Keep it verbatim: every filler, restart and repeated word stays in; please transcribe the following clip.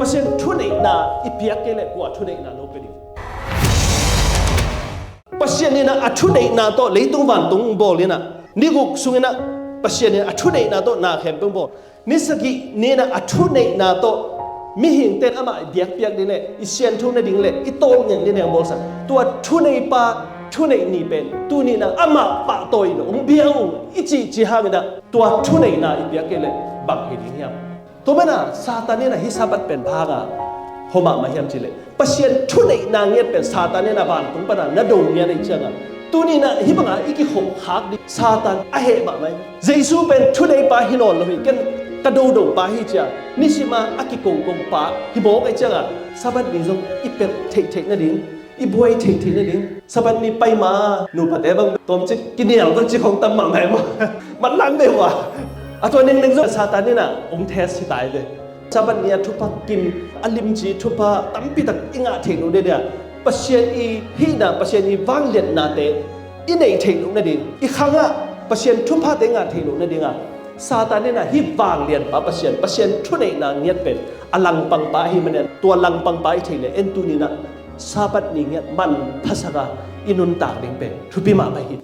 Pasian thuneihna i piak kei leh kua thuneihna no pe ding? Pasian in ah a thuneihna tawh leitung vantung bawl in ah, ni guk sung in ah Pasian in a thuneihna tawh na khempeuh bawl. Ni sagih ni in ah a thuneihna tawh mihingte in amah i biakpiak ding leh, i siangtho nading leh, i tawlngen ding leh bawlsak. Tua thuneipa, thuneih ni pen tuni in ah amah pahtawi in hong bia ung i cihcih hangin ah, tua thuneihna i piak kei leh bang hi ding hiam? Tua manin ah Satan in ah hih Sabbath pen bang hanga hua mahmah hiam cih leh, Pasian thuneihna ngiat pen Satan in ah vantung pan ah na do ngiat ahih ciangin, tuni in ah hih bangah i kikhop khak ding Satan a heh mahmah hi. Jesu pen thuneipa hi nawn lo hi, ken ka dodo pa hi ci-a nisim a a kikongkong pa hi mawk ahih ciangin, Sabbath ni zong i pelh theihtheih nading, i buai theihtheih nading. Sabbath ni pai ma nupate bang tawmcik kinial bang cik hong tam mahmah hi maw? Manlang deuh a, a tua nengneng zong Satan in ah hong test hi ta hi ve. Sabbath ni a thupha kim, a limci thupha tampi tak i ngah theih loh nading a, Pasian i hihna, Pasian i vangliatnate i neih theih loh nading, i khangah Pasian thuphate i ngah theih loh nading a, Satan in ah hih vanglianpa Pasian, Pasian thuneihna ngiat pen a langpangpa ahih manin, tua langpangpa i theih leh en tuni in ah Sabbath ni ngiat manphasak a i nuntak ding pen thupi mahmah hi.